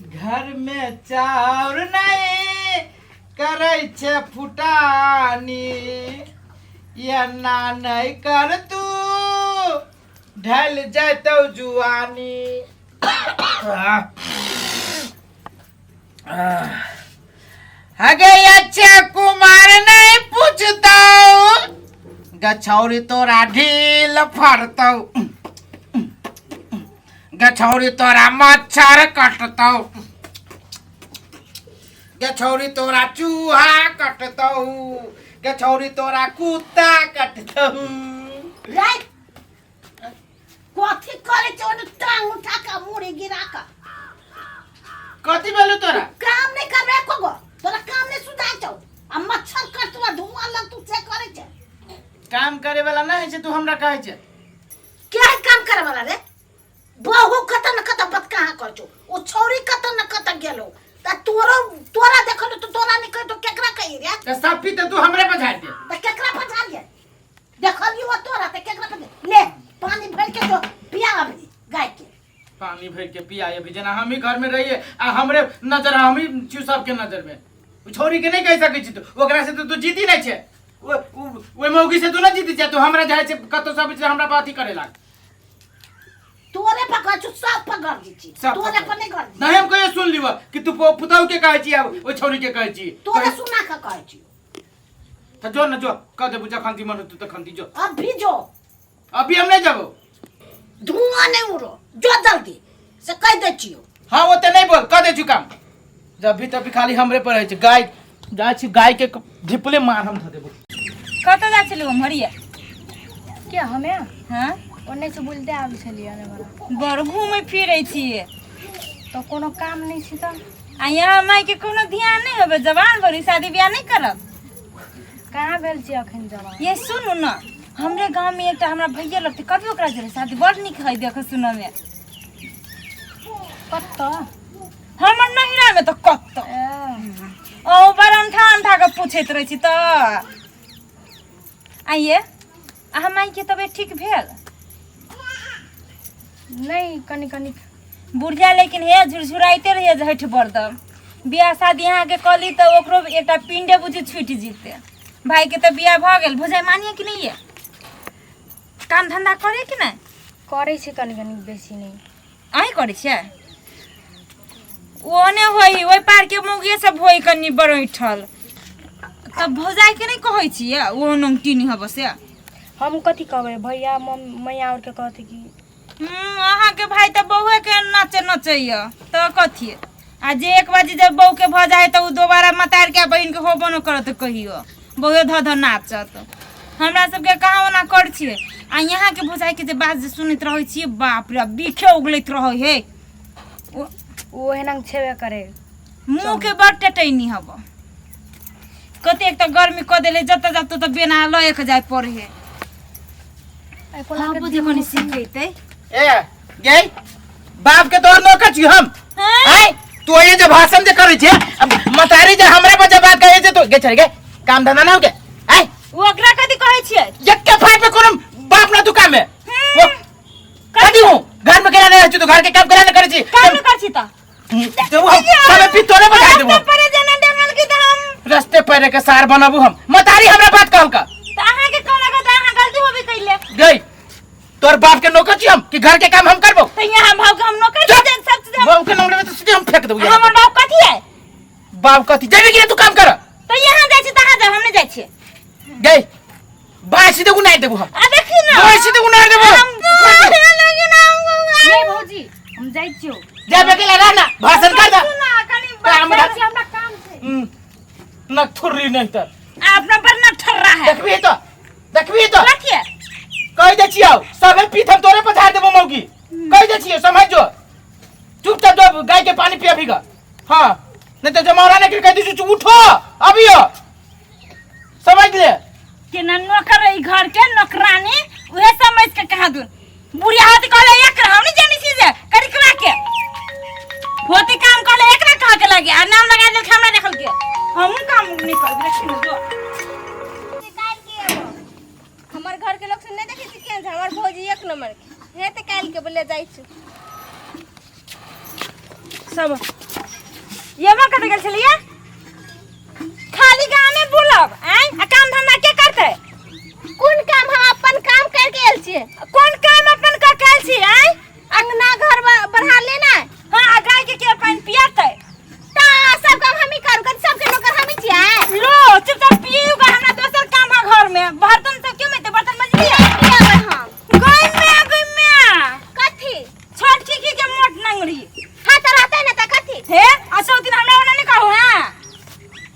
घर में चाउर नहीं करै छै फुटानी, एना नहीं कर तू ढल जैतौ जुआनी। हगे अच्छे कुमार नहीं पूछतौ, गछौरी तोरा ढील फरतौ, गछौरी तोरा मच्छर कटतौ, गछौरी तोरा चूहा कटतौ, गछौरी तोरा कुत्ता कटतौ। रे कथी करे छौ ओने टांग उठा के मुड़ी गिरा के? कथी भेलौ तोरा? काम नहीं करबे एको गो, तोरा काम नहीं सुझाइ छौ आ मच्छर कटतौ आ धुआं लगतौ से करे छै। काम करे वाला नहीं छै तू हमरा कहै छै। के है काम करे वाला रे? बहु कत न कत बत कहाँ कर छौ, ओ छौरी कत न कत गेलो त तोरो तोरा देखल तो तोरा नहीं कह तो केकरा कही रे? त सब पी त तू हमरे पर झाड़ दे। त केकरा पर झाड़ दे? देखलियो तोरा त केकरा पर? ले पानी भर के तो पिया अभी गाय के। पानी भर के पिया अभी, जेना हम ही घर में रहिए आ हमरे नजर हम ही छी सबके नजर में। उ छोरी के नहीं कह सकै छी तू, ओकरा से तो तू जीती नहीं छे। ओइ मौगी से तू नहीं जीती छे, तू हमरा जाइ छे कतौ सब चीज हमरा पर अथी करे लाग। तोरे पकड़ छु, सब पकड़ दी छी। सब तोरे पकड़। पर नहीं कर दी। नहीं हम कहियो सुन लियो कि तू पुतहु के कहै छी आब ओइ छौरी के कहै छी। तोरे सुना के कहै छी। त जो न जो कह देबू जखन दी मन तू तखन दी जो। अभी जो। अभी हम नहीं जाबो। धुआं नहीं उड़ो, जो जल्दी से कह दे छियो। हाँ ओते नहीं बोल, कह दे छु काम। जब भी तभी खाली हमरे पर रहै छै। गाय जाइ छी गाय के ढिपले मार हम धऽ देबो। कतऽ जाइ छलू उम्हरिया? के हमे? हाँ। ओन्ने से बोलते आबै छलियै ने बड़ा। बड़ घूमै फिरै छियै। तऽ कोनो काम नहि छै तऽ। आ यहाँ माय के कोनो ध्यान नहीं होबे, जवान बड़ी शादी ब्याह नहीं करब। कहाँ भेल छी अखन जवान? ये सुनू न, हमरे गांव में एकटा हमरा भैया लगते, कभी ओकरा जरे शादी बड़ नीक है देख सुन में। कतऽ? हमर नहिरा में तो कतऽ। ओ बड़ अंठा अंठा के पूछैत रहै छी तऽ। आइए अहाँ माय के तबियत ठीक भेल? नहीं, कनी कनी। बुढ़िया लेकिन हे झुरझुराइते रहिए जे हठि बरदम। बियाह शादी अहाँके कऽ ली तऽ ओकरो एकटा पिंडे बुझी छूटि जेतै। भाइके तऽ बियाह भऽ गेल, भौजाइ मानिए कि नहि ये? काम धंधा करे कि नहि? करै छै कनी कनी, बेसी नहि। अहीं करै छियै? ओने होई ओहि पार के मौगिए सब होई कनी बरैठल। तब भौजाइ के नहि कहै छियै ओ नंगटी नहि हब से? हम कथी कहबै भैया मैया और के कहते कि अहाँके भाई तऽ बौए के नाचे नचैया तऽ कथी? आ जे एक बाजी जब बहू के भऽ जाए तऽ ओ दोबारा मतार के बहिन के होबो न करत कहियो, बौए धऽ धऽ नाचत। हमरा सबके कहाँ ओना कर छियै। आ यहाँ के भौजाइ के जे बात जे सुनैत रहै छियै, बाप रे बीखे उगलैत रहै हे। ओ एना छेबे करे। मुँह के बड़ टेटैनी हब। कतेक तऽ गर्मी कऽ देले, जतऽ जतऽ तऽ बेना लए के जाय पड़े हे। हाँ बुझे कनी सिखेतै। ए गई बाप के तोहर नौकर छी हम। आय तू ये जे भाषण जे करै छे, अब मतारी जे हमरे पर जे बात कहै छे तो गे चल गे काम धंधा ना होके। आय ओकरा कथी कहै छियै? यक्के फाट में कोनो बाप ना तू काम में। वो कथी हूं घर में केना नहीं रहै छी तू, घर के काम केना नहीं करै छी? काम नहीं करै छी तऽ? तो हम सब पी तोरे बता देबो। रास्ते पर जेना डेंगल की तऽ हम रस्ते पर के सार बनाबू हम। मतारी हमरा बात कहल का। तऽ अहाँ के कहलक तऽ अहाँ गलती होबे कैले। गई तोर बाप के नौकर छी हम कि घर के काम हम करबो? तऽ यहाँ भाव के हम नौकर छी, सब चीज हम बाप के नाम लेबे तऽ सीधे हम फेंक देबो। हमर बाप कथी है? बाप कथी? जेबी कि तू काम कर? तऽ यहाँ जाइ छी तहाँ जाब, हम नहीं जाइ छियै। गई बासी देबू नहीं देबू हम। आ देखी ना। बासी देबू नहीं देबू। हम लगे ना हम। नहीं भौजी हम जाइ छियौ। जा बेकेला रह ना, भाषण कर दा। सुना कनी काम बात। धंधा। हमरा काम छै। न थुर्री नहीं तर। अपना पर न ठर्रा है। देखबी तो, देखबी तो। कथी है? कह दे छियौ सबे पीठ हम तोरे पर झाड़ देबो मौगी। कह दे छियौ समझ जो। चुपचाप जो गाय के पानी पिया भीगा। हाँ नहीं तो जमावरा ने कह दी उठो अभी हो समझ ले। के न नौकर ई घर के नौकरानी उहे समझ के कहा दून। बुढ़िया होती कहले एक हम नहीं जानी छी जे करिकवा के होती काम कहले एक ना कह के लगे आ नाम लगा देल हमरा देखल के हम काम नहीं करबे रखी न जो। हमर घर के लोग से नहीं देखे छी केहन छै हमर भौजी एक नंबर के हे। तऽ काल्हि के बोले जाइ छी सब ये मां कत गेल छलियै खाली गाँव में बोलब आय आ काम धंधा के करतै कोन काम हम अपन काम करके आयल छियै कोन काम अपन कर के आयल छी आय अंगना घर बढ़ा लेना हां आ गाय के पानि पियातै ता सब काम हम ही करू कथी सबके नौकर हम ही छियै लो चुपचाप पियूगा हमरा दोसर काम है घर में बर्तन सब क्यों में बर्तन मज लिया पियाबै हम गई में गई में कथी छोट खिखी के मोट नंगड़ी हाँ त रहतै ना त कथी हे असो दिन हमरा ओना नहीं कहू हां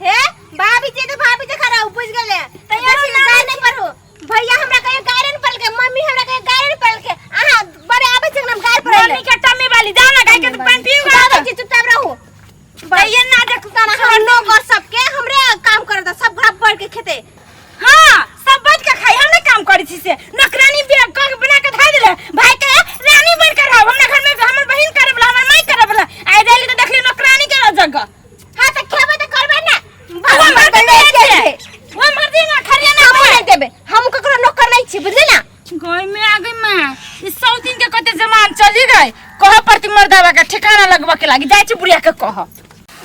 हे भाभी जे तो भाभी जे खड़ा बुझ गेले त यार बेसी गाय नहीं पढ़ू भैया हमरा कहियो गाय नहीं पढ़लके मम्मी हमरा कहियो गाय नहीं पढ़लके अहाँ बड़े आबै छै हम गाय पढ़ले मम्मी के टम्मी वाली जाओ ना गाय के तो पानी पीऊगा आबै छी चुपचाप रहू त ये ना देख ताना हम नौकर सबके हमरे काम करत सब घर बढ़ के खेते हां सब बैठ के खाई हम नहीं काम करी छी से नौकरानी बे कर बना के धाई देले भाई के रानी बन के रहो हमरा घर में हमर बहिन करे वाला हमर माई करे वाला आई जाली तो देखली नौकरानी के जगह हां त खेबै त करबै ना वो मर्द नहीं देबे वो मर्द ना खरिया ना हम नहीं देबे हम ककरो नौकर नहीं छी बुझली ना गई में आ गई मां इस सौ दिन के कते जमान चली गई कह प्रति मर्दावा के ठिकाना लगवा के लागी जाय छी बुढ़िया के कह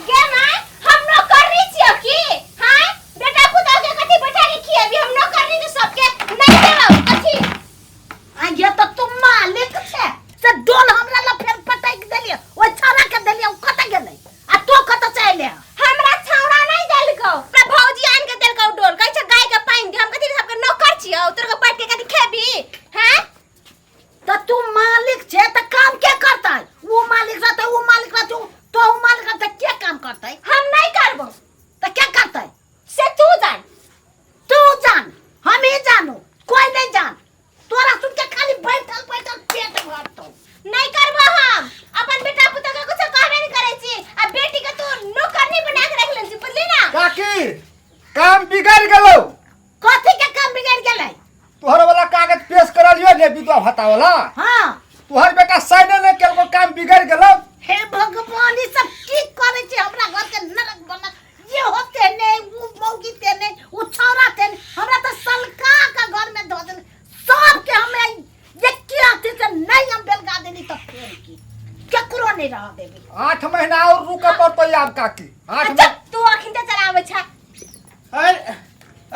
गे माय हम नौकर नहीं छियो की हां बेटा पुतोह के कथी बैठा के खियाबी हम नौकर नहीं तो सबके नहीं देबो कथी आ ये तो तू मालिक छे से डोल हमरा ला फेर पटक देलिए ओइ छौड़ा के देलिए ओ कत गेलै आ तो कत से अइले हमरा छौड़ा नहीं देलको हमरा भौजी आन के देलको डोल कहै छै गाय के पानि दे हम कथी सबके नौकर छियो तोर के बैठ के कथी खेबी हैं त तू मालिक छे त काम के करतै वो मालिक रहतै वो मालिक रहतै तो वो मालिक रहतै के काम करतै हम नहीं करबो त के करतै से तू जान तू जान हम ही जानू कोई नहीं जान तोरा सुन के खाली बैठल बैठल पेट भरतौ नहीं करबो हम अपन बेटा पुतोह के कुछ कहबे नहीं करै छी आ बेटी के तू नौकरनी बना के रख लेल छी बुझली ना काकी काम बिगड़ गेलो कथी के काम बिगड़ गेलै तोहर वाला कागज पेश करलियो ने विधवा भत्ता वाला हाँ तोहर बेटा साइन ने केलको काम बिगड़ गेलो हे भगवान ई सब की करै छै हमरा घर के नरक बनल ये होते ने उ मौगी ते ने उ छौरा ते ने हमरा तऽ सलका के घर में धो देने सबके हमरा ये की अथी से नहीं हम बेलगा देनी तऽ फेर की केकरो नहीं रह देबी 8 महीना और रुके पड़तो आब काकी 8 अच्छा तू अखिन ते चलाबै छ अरे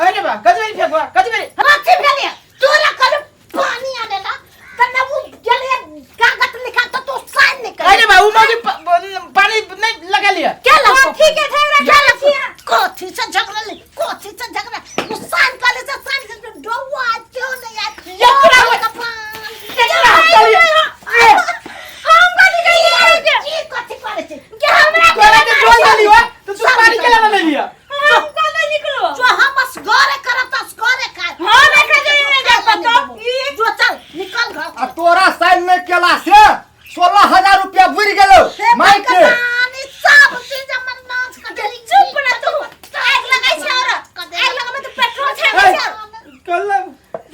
अरे बा कथी भेल फेकुआ कथी भेल कथी भेलै तोरा कहलु पानी आने ला तऽ ने उ गेलै कागज लिखा तऽ तू साइन नहीं कर अरे बा उ मौगी पानी नहीं लगा लिया क्या लगा कथी के झगड़ा क्या करै छियै? कथी से झगड़ा ले कथी से झगड़ा उ साइन करे से साइन से डौआ क्यों नहीं आया ये पूरा हम कथी कहियै की कथी करे छै के हमरा तोरा के डोल देली हो तो तू पानी के लगा ले लिया हम कोना निकलो जो हम असगरे करब त असगरे खाए हम एकरा जोरे नहीं जा पतो। जो चल निकल घर आ तोरा साइन ने केला से 16,000 रुपया बुर गेलो हे माई के भगवान ई सब चीज हमर नाश कर देली चुप ना तू आग लगाई छै और आग लगाबै तऽ पेट्रोल छाबै छै कल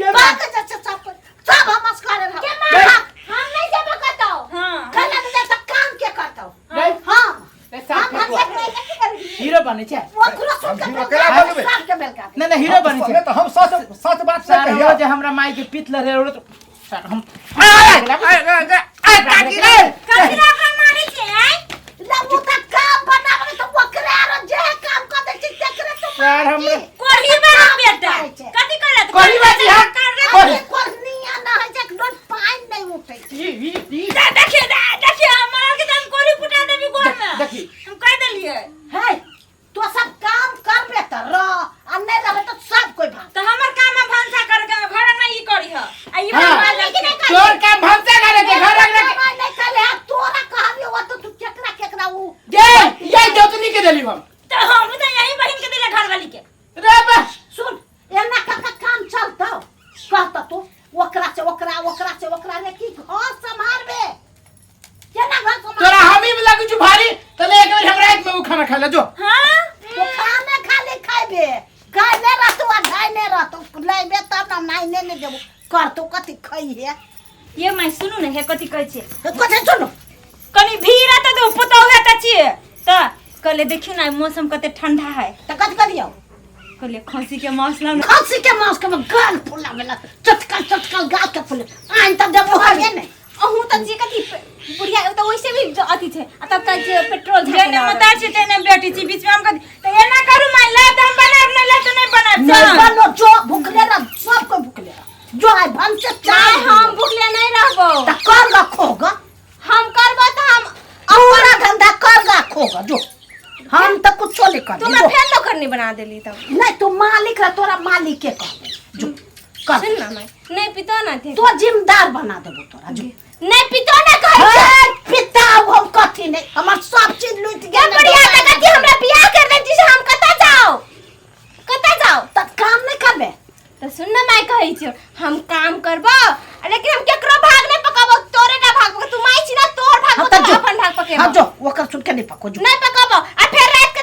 के भाग जा जा सब सब हम असगरे रहब के माँ हम नहीं जेबो कतौ हां कहला नहीं जाए त काम के करतौ नहीं। हम ए, साफ हम फेकुआ। हम हीरो बने छै ओकरो सुन के हम हीरो केना बनबै? सब के बेलका नहीं नहीं हीरो बने छै तो हम सच सच बात से सारा कहिया जे हमरा माई के पीत लरे रो तो सारा हम काकी रे कथी ला ओकरा मारै छियै आँय? लबू त काम बनाबै त ओकरे आरो जे काम कर दै छै तेकरे तो सर हमरा कोढ़ी बा बेटा करै छै। कथी करत कोढ़ी बा जी, हाँ। अरे कोरनिया ना है जे डोल पानि नहीं उठै छै ई ई ई देखिए देखिए हमरा के त हम कोढ़ी फुटा देबी गोर में देखी हम कह देलियै है तो सब काम करबे त रह आ नहीं रहबे त सब कोई भाग त हमर काम है भनसा कर के घर में ई करी ह आ ई हाँ। बनवा ले तोर काम भनसा करे के घर रख रख नहीं नहीं करे है तोरा कहबियो वो तो तू केकरा केकरा उ ये ये जोतनी के देली हम त हम त यही बहिन के देले घर वाली के रे बा सुन एना का काम चलतौ कहत तू ओकरा से ओकरा ओकरा से ओकरा रे की घर संभालबे केना घर संभाल तोरा हम ही लगै छु भारी तले एक बेर हमरा हाथ में उ खाना खा ले जो हां तो खाने खाली खाइबे गाय नहीं रहतो आ गाय नहीं रहतो लैबे तब ना नाइने नहीं देबो करतो कथी खइहे ये माय सुनू ने हे कथी कहै छै कथी सुनू कनी भीड़ त दो पुतौह है त छियै त कहले देखियो ना मौसम कते ठंडा है त कथी करियौ कहले खसी के मांस लाउ ना खसी के मांस के गाल फुलावेला चटकल चटकल गाल के फुले आइन त देबो हइए नहीं अहूँ तऽ जे कथी बुढ़िया तऽ वैसे भी अथी छै आ तब तक जे पेट्रोल झाँके जेने मतार छै तेने बेटी छी बीच में हम कथी तऽ एना करू मान ले तऽ हम बनाब नहीं ले तऽ नहीं बनाब नहीं चल। बनो जो भुखले रह सब कोई भुखले रह जो आइ भनसे नहीं चाल हम भुखले नहीं रहबो त कर रखोगा हम करबो तऽ हम पूरा धंधा कर रखोगा जो हम तो कुछो नहीं कर तू हमरा फेर नौकरनी बना देली तब नहीं तू मालिक रह तोरा मालिक के कह जो कर सुन ना माय नहीं पितो ना थे तो जिम्मेदार बना देबो तोरा जो नहीं पितो ना कहै छै हे, पिता हम कथी नहीं हमर सब चीज लूट ये गेल बढ़िया त कथी हमरा बियाह कर दे छी हम कतऽ जाओ कतऽ जाओ त काम नहीं करबे तो सुन ना माय कहै छियो हम काम करबो आ लेकिन हम केकरो भाग नहीं पकाबो तोरे ना भाग पका तू माय छी ना तोर भाग हाँ, पकाबो त जो अपन भाग पकेबो हाँ जो ओकर सुन के नहीं पको जो नहीं पकाबो आ फेर रात